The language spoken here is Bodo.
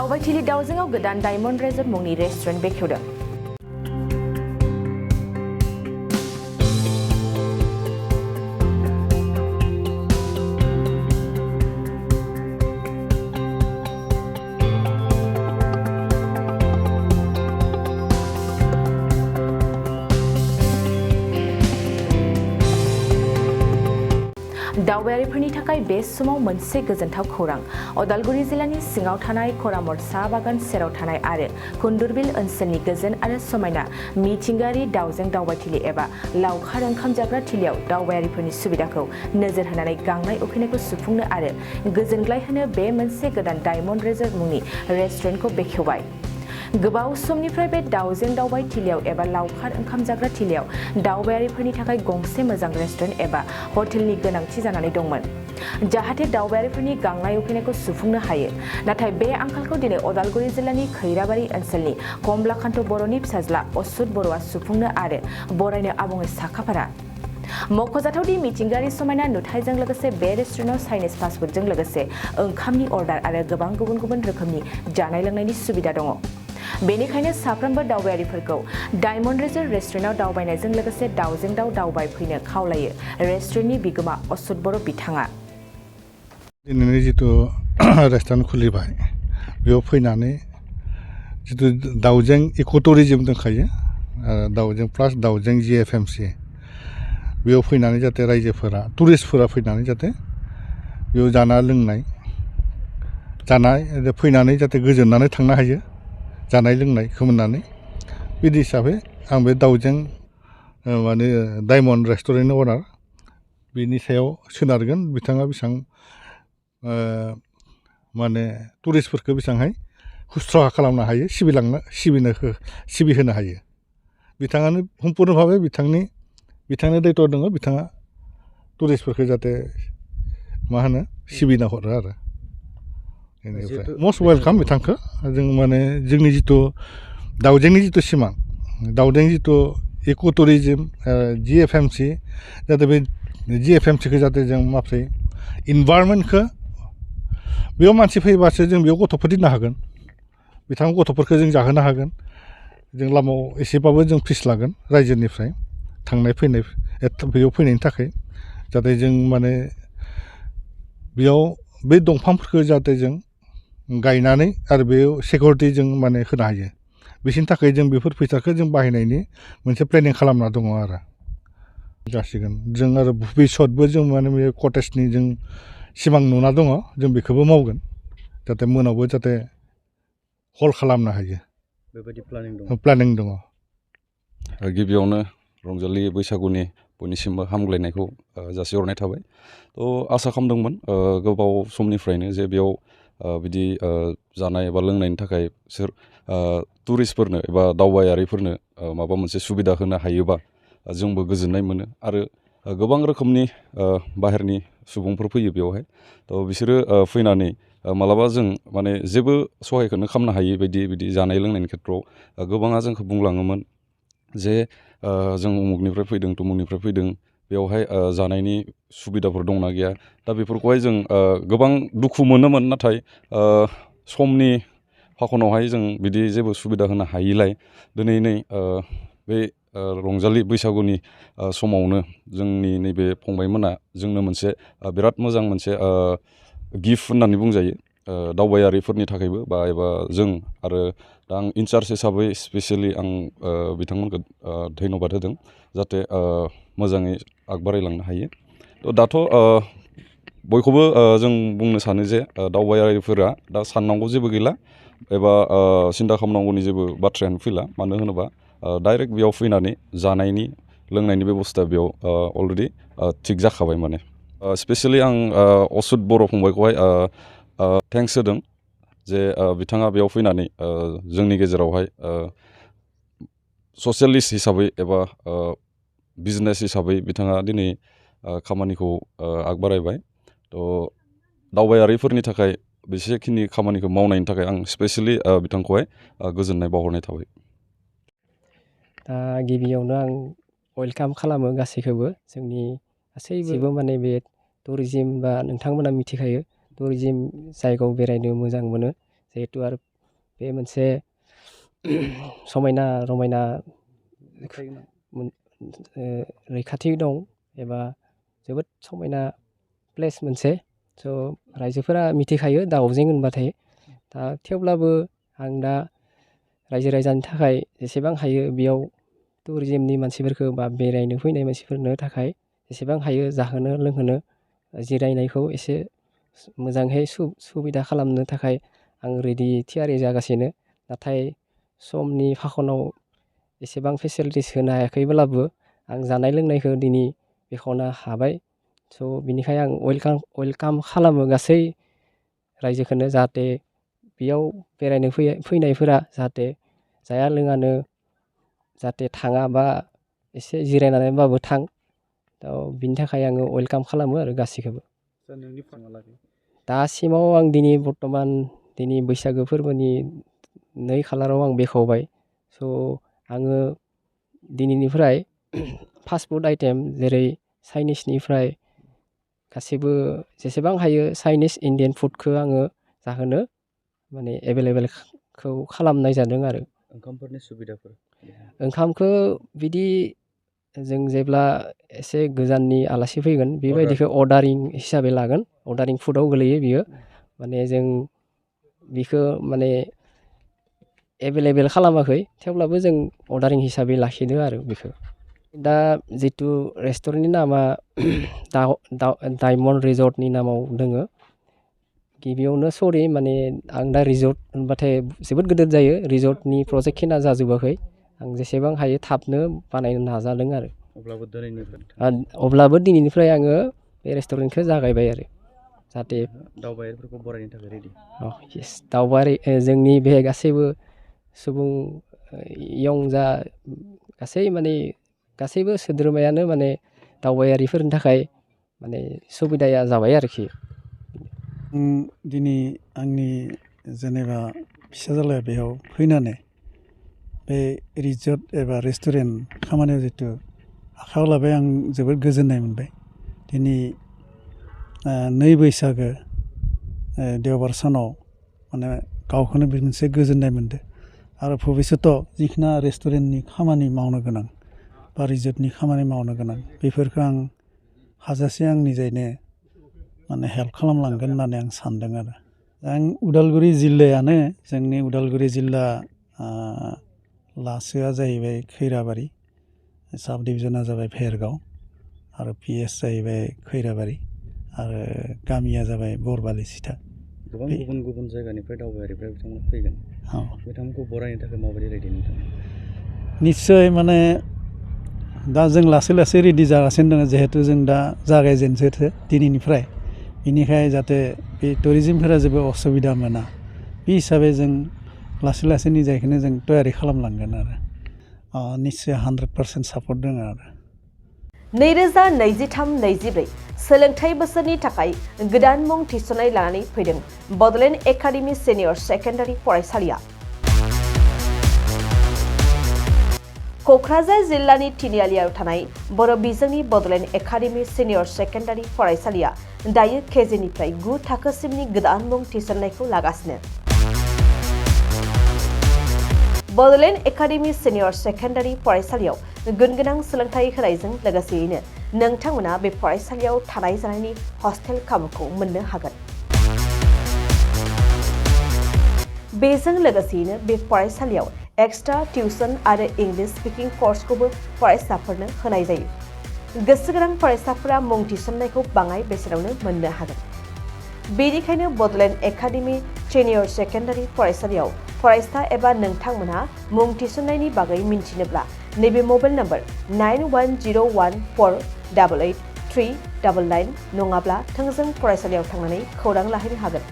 दावबायथिलि दावजेंआव गोदान डायमन्ड रिजर्ट मुंनि रेस्टुरेन्ट बेखेवदों। दावबायारिफोरनि थाखाय बे समाव मोनसे गोजोनथाव खौरां। अदालगुरि जिल्लानि सिङाव थानाय खरामर साहा बागान सेराव थानाय आरो कुन्दुरबिल ओनसोलनि गोजोन आरो समायना मिथिंगायारि दावजें दावबायथिलि एबा लावखार ओंखाम जाग्रा थिलियाव दावबायारिफोरनि सुबिदाखौ नोजोर होनानै गांनाय उखैनायखौ सुफुंनो आरो गोजोनग्लाय होनो बे मोनसे गोदान डायमन्ड रिजर्ट मुंनि रेस्टुरेन्टखौ बेखेवबाय। गोबाव समनिफ्राय बे दावजें दावबायथिलियाव एबा लावखार ओंखाम जाग्रा थिलियाव दावबायारिफोरनि थाखाय गंसे मोजां रेस्टुरेन्ट एबा हटेलनि गोनांथि जानानै दंमोन, जाहाथे दावबायारिफोरनि गांनाय उखैनायखौ सुफुंनो हायो। नाथाय बे आंखालखौ दिनै अदालगुरि जिल्लानि खैराबारि ओनसोलनि कमलाकान्त बर'नि फिसाज्ला असुत बर'आ सुफुंनो आरो बरायनो आबुङै साखाफारा। मख'जाथावदि मिथिंगायारि समायना नुथायजों लोगोसे बे रेस्टुरेन्टआव चाइनिज फास्टफुडजों लोगोसे ओंखामनि अर्डार आरो गोबां गुबुन गुबुन रोखोमनि जानाय लोंनायनि सुबिदा दङ। बेनिखायनो साफ्रोमबो दावबायारिफोरखौ डायमन्ड रिजर्ट रेस्टुरेन्टआव दावबायनायजों लोगोसे दावजें दाव दावबायफैनो खावलायो रेस्टुरेन्टनि बिगोमा असुत बर' बिथाङा। दिनैनि जितु रेस्टुरेन्ट खुलिबाय, बेयाव फैनानै जितु दावजें इक'टुरिजम दंखायो, दावजें प्लास दावजें GFMC, बेयाव फैनानै जाहाथे रायजोफोरा टुरिस्टफोरा फैनानै जाहाथे बेयाव जानाय फैनानै जाहाथे गोजोननानै थांनो हायो, जानाय लोंनायखौ मोननानै। बिदि हिसाबै आं बे दावजें माने डायमन्ड रेस्टुरेन्टनि अनार, बिनि सायाव सोनारगोन बिथाङा बेसेबां माने टुरिस्टफोरखौ बेसेबांहाय हुस्रहा खालामनो हायो, सिबिहोनो हायो। बिथाङानो सम्पुर्ण भाबै बिथांनि दायित्व दङ, बिथाङा टुरिस्टफोरखौ जाहाथे सिबिना हरो आरो। बेनिफ्राय मस्ट वेलकाम बिथांखौ जों माने जोंनि जितु दावजेंनि जितु सिमां, दावजें जितु इक'टुरिजम GFMC, जाहाथे बे GFMCखौ जाहाथे जों माखासे इनभाइरनमेन्टखौ बेयाव मानसि फैबासो जों बेयाव गथ'फोर दोननो हागोन, बिथां गथ'फोरखौ जों जाहोनो हागोन। जों लामायाव एसेबाबो जों फिस लागोन रायजोनिफ्राय थांनाय फैनाय बेयाव फैनायनि थाखाय, जाहाथे जों माने बेयाव बे दंफांफोरखौ जाहाथे जों गायनानै आरो बेयाव सिकिउरिटि जों माने होनो हायो। बिसोरनि थाखाय जों बेफोर फैसाखौ जों बाहायनायनि मोनसे प्लेनिं खालामना दङ आरो। जासिगोन जों आरो भबिसतबो जों माने बे कटेजनि जों सिमां नुना दङ, जों बेखौबो मावगोन, जाहाथे मोनावबो जाहाथे हल खालामनो हायो, बेबायदि प्लेनिं दङ। गिबियावनो रंजालि बैसागुनि बयनिसिमबो हामग्लायनायखौ जासिहरनाय थाबाय। आसा खालामदोंमोन गोबाव समनिफ्रायनो जे बेयाव बिदि जानाय एबा लोंनायनि थाखाय टुरिस्टफोरनो एबा दावबायारिफोरनो माबा मोनसे सुबिदा होनो हायोबा जोंबो गोजोननाय मोनो। आरो गोबां रोखोमनि बाहेरनि सुबुंफोर फैयो बेवहाय, बिसोरो फैनानै मालाबा जों माने जेबो सहायखौनो खालामनो हायि बायदि बिदि जानाय लोंनायनि खेथ्रआव गोबाङा जोंखौ बुंलाङोमोन जे जों उमुगनिफ्राय फैदों तुमुगनिफ्राय फैदों, बेवहाय जानायनि सुबिदाफोर दंना गैया। दा बेफोरखौहाय जों गोबां दुखु मोनोमोन, नाथाय समनि फाखनावहाय जों बिदि जेबो सुबिदा होनो हायिलाय दिनै बे रंजालि बैसागुनि समावनो जोंनि नैबे फंबायमोना जोंनो मोनसे बिराद मोजां मोनसे गिफ्ट होननानै बुंजायो दावबायारिफोरनि थाखायबो एबा जों। आरो दा आं इनचार्ज हिसाबै स्पेसियेलि आं बिथांमोनखौ धन्यबाद होदों, जाहाथे मोजाङै आगबारायलांनो हायो। दाथ' बयखौबो जों बुंनो सानो जे दावबायारिफोरा दा साननांगौ जेबो गैला एबा सिन्था खालामनांगौनि जेबो बाथ्रायानो फैला। मानो होनोबा डाइरेक्ट बेयाव फैनानै जानायनि लोंनायनि बेबस्था बेयाव अलरेडि थिग जाखाबाय। माने स्पेसियेलि आं असुत बर' फंबायखौहाय थेंक्स होदों जे बिथाङा बेयाव फैनानै जोंनि गेजेरावहाय ससियेलिस्ट हिसाबै एबा बिजनेस हिसाबै बिथाङा दिनै खामानिखौ आगबारायबाय। दावबायारिफोरनि थाखाय बेसेखिनि खामानिखौ मावनायनि थाखाय आं स्पेसियेलि बिथांखौहाय गोजोननाय बावहरनाय थाबाय। दा गिबियावनो आं वेलकाम खालामो गासैखौबो, जोंनि गासैबो माने बे टुरिजिम बा नोंथांमोना मिथिखायो टुरिजिम जायगायाव बेरायनो मोजां मोनो, जिहेथु आरो बे मोनसे समायना रमायना रैखाथि दं एबा जोबोद समायना प्लेस मोनसे स' रायजोफोरा मिथिखायो दाउजें होनबाथाय दा थेवब्लाबो आं दा रायजो राजानि थाखाय जेसेबां हायो बेयाव टुरिजिमनि मानसिफोरखौ बा बेरायनो फैनाय मानसिफोरनो थाखाय जेसेबां हायो जाहोनो लोंहोनो जिरायनायखौ एसे मोजाङै सुबिदा खालामनो थाखाय आं रेडि थियारि जागासिनो नाथाय समनि फाखनाव एसेबां फेसिलिटिस होनो हायाखैब्लाबो आं जानाय लोंनायखौ दिनै बेखेवनो हाबाय स' बिनिखाय आं वेलकाम खालामो गासै रायजोखौनो जाहाथे बेयाव बेरायनो फैनायफोरा जाहाथे जाया लोङानो जाहाथे थाङा बा एसे जिरायनानैबाबो थां थ' बिनि थाखाय आङो वेलकाम खालामो आरो गासैखौबो दासिमाव आं दिनै बर्थमान दिनै बैसागो फोरबोनि 2 खालाराव आं बेखेवबाय स' आङो दिनैनिफ्राय फास्ट फुड आइटेम जेरै चाइनिसनिफ्राय गासैबो जेसेबां हायो चाइनिस इण्डियान फुडखौ आङो जाहोनो माने एभेलेबेलखौ खालामनाय जादों आरो ओंखामफोरनि सुबिदाफोर ओंखामखौ बिदि जों जेब्ला एसे गोजाननि आलासि फैगोन बेबायदिखौ अर्डारिं हिसाबै लागोन अर्डारिं फुडआव गोलैयो बियो माने जों बिखौ माने एभेलेबेल खालामाखै थेवब्लाबो जों अर्डारिं हिसाबै लाखिदों आरो बेखौ दा जितु रेस्टुरेन्टनि नामा डायमन्ड रिजर्टनि नामाव दोङो गिबियावनो सरि माने आं दा रिजर्ट होनबाथाय जोबोद गिदिर जायो रिजर्टनि प्रजेक्टखिना जाजोबाखै आं जेसेबां हायो थाबनो बानायनो नाजादों आरो अब्लाबो दिनैनिफ्राय आङो बे रेस्टुरेन्टखौ जागायबाय आरो जाहाथे दावबायारिफोरखौ बरायनो थाखाय रेडि दावबायारि जोंनि बे गासैबो सुबुं यं जा गासैबो सोद्रोमायानो माने दावबायारिफोरनि थाखाय माने सुबिदाया जाबाय आरोखि दिनै आंनि जेनेबा फिसाज्लाया बेयाव फैनानै बे रिजर्ट एबा रेस्टुरेन्ट खामानियाव जितु आखायाव लाबाय आं जोबोद गोजोननाय मोनबाय दिनै 2 बैसागो देवबार सानाव माने गावखौनो बे मोनसे गोजोननाय मोनदों आरो भबिष्यताव जिखिना रेस्टुरेन्टनि खामानि मावनो गोनां बा रिजर्टनि खामानि मावनो गोनां बेफोरखौ आं हाजासे आंनि जायनो माने हेल्प खालामलांगोन होननानै आं सानदों आरो आं उदालगुरि जिल्लायानो जोंनि उदालगुरि जिल्ला लासोआ जाहैबाय खैराबारि साब डिभिजना जाबाय भेरगाव आरो PS जाहैबाय खैराबारि आरो गामिया जाबाय बरबालि सिथा गोबां गुबुन जायगानिफ्राय दावबायारिफ्रा बिथांमोना फैगोन बिथांमोनखौ बरायनो थाखाय माबायदि रेडि नोंथां निस्सय माने दा जों लासै रेडि जागासिनो दङ जिहेतु जों दा जागायजेनसोथो दिनैनिफ्राय बेनिखाय जाहाथे बे टुरिजिमफोरा जेबो असुबिदा मोना बे हिसाबै जों लासै निजायखौनो जों तयारि खालामलांगोन आरो निस्सय 100% सापर्ट दङ आरो 2023-24 सोलोंथाइ बोसोरनि थाखाय गोदान मुं थिसननाय लानानै फैदों बड'लेण्ड एकाडेमि सिनियर सेकेन्डारि फरायसालिया क'क्राझार जिल्लानि तिनिआलियाव थानाय बर' बिजोंनि बड'लेण्ड एकाडेमि सिनियर सेकेन्डारि फरायसालिया दायो केजिनिफ्राय 9 थाखोसिमनि गोदान मुं थिसननायखौ लागासिनो बड'लेण्ड एकाडेमि सिनियर सेकेन्डारि फरायसालियाव गुनगोनां सोलोंथाइ होनायजों लोगोसेयैनो नोंथांमोना बे फरायसालियाव थानाय जानायनि हस्टेल खाबुखौ मोननो हागोन बेजों लोगोसेयैनो बे फरायसालियाव एक्सट्रा टिउसन आरो इंलिश स्पिकिं कर्सखौबो फरायसाफोरनो होनाय जायो गोसो गोनां फरायसाफोरा मुं थिसननायखौ बाङाय बेसेनावनो मोननो हागोन बेनिखायनो बड'लेण्ड एकाडेमि सिनियर सेकेन्डारि फरायसालियाव फरायसा एबा नोंथांमोनहा मुं थिसननायनि बागै मिन्थिनोब्ला नैबे मबाइल नम्बर 9101488399 नङाब्ला थोंजों फरायसालियाव थांनानै खौरां लाहैनो हागोन